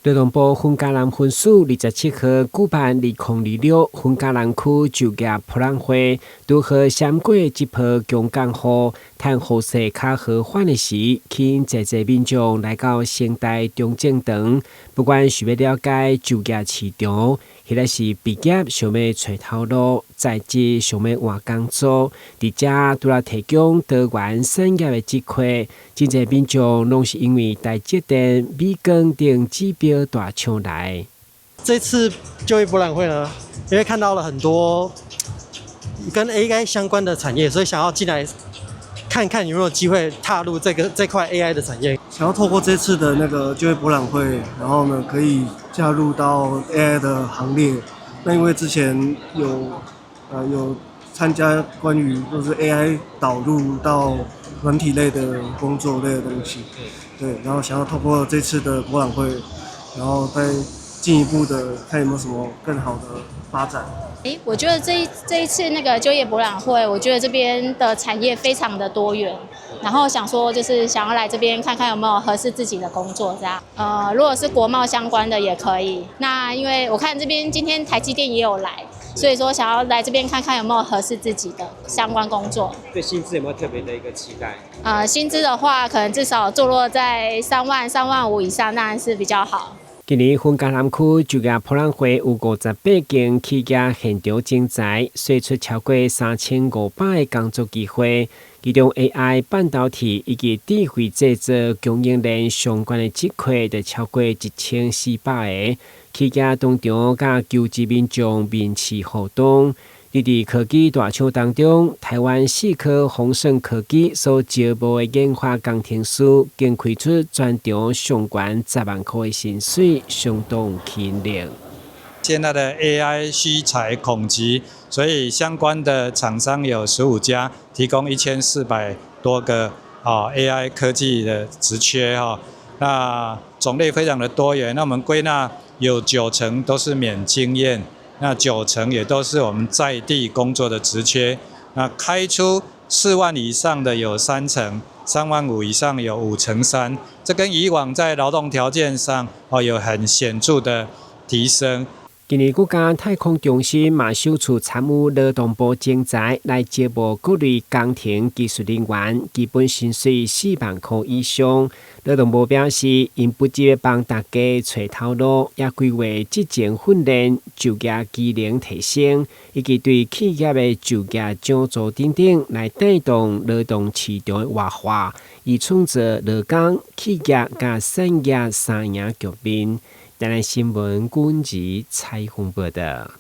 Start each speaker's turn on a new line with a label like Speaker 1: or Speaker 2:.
Speaker 1: 勞動部雲嘉南分署27號舉辦2026雲嘉南區就業博覽會，拄好閃過這波強降雨，趁雨勢較和緩的時，吸引濟濟民眾來到成大中正堂，不管是欲了解就業市場，抑或是畢業想欲揣頭路，在職想欲換工作，佇遮除了提供多元產業的職缺，真濟民眾攏是因為台積電、美光等指標大廠來。
Speaker 2: 這次就業博覽會呢，因為看到了很多跟 AI 相關的產業，所以想要進來看看有沒有機會踏入這塊 AI 的產業。
Speaker 3: 想要透過這次的那個就業博覽會，然後呢可以加入到 AI 的行列。那因為之前有參加關於就是 AI 導入到軟體類的工作類的東西，對，然後想要透過這次的博覽會，然後再進一步的看有沒有什麼更好的發展。
Speaker 4: 欸，我覺得這一次那個就業博覽會，我覺得這邊的產業非常的多元，然後想說就是想要來這邊看看有沒有合適自己的工作這樣。如果是國貿相關的也可以。那因為我看這邊今天台積電也有來，所以說想要來這邊看看有沒有合適自己的相關工作。
Speaker 5: 對薪資有沒有特別的一個期待？
Speaker 4: 薪資的話，可能至少坐落在3萬、3萬5以上，當然是比較好。
Speaker 1: 今年雲嘉南區就業博覽會有58間企業現場徵才，釋出超過3500個工作機會，其中 AI、半導體以及智慧製造供應鏈相關的職缺就超過1400個。企業當場佮求職民眾面試互動。佇科技大廠當中，台灣矽科宏盛科技所招募的研發工程師，竟開出全場上懸10萬塊的薪水，相當有吸引力。
Speaker 6: 現在的 AI 需才孔急，所以相關的廠商有15家，提供1400多個 AI 科技的職缺哈。那種類非常的多元，那我們歸納有九成都是免經驗。那九成也都是我們在地工作的職缺，那開出4萬以上的有三成，3萬5以上有五成三，這跟以往在勞動條件上有很顯著的提升。
Speaker 1: 今年國家太空中心嘛首次參與勞動部徵才來招募各類工程技術人員，基本薪水4萬塊以上。勞動部表示，𪜶不只欲幫大家揣頭路，也規劃職前訓練、就業技能提升，以及對企業的就業獎助等等，來帶動勞動市場的活化，以創造勞工、企業佮產業三贏局面。台南新聞軍事採訪報道。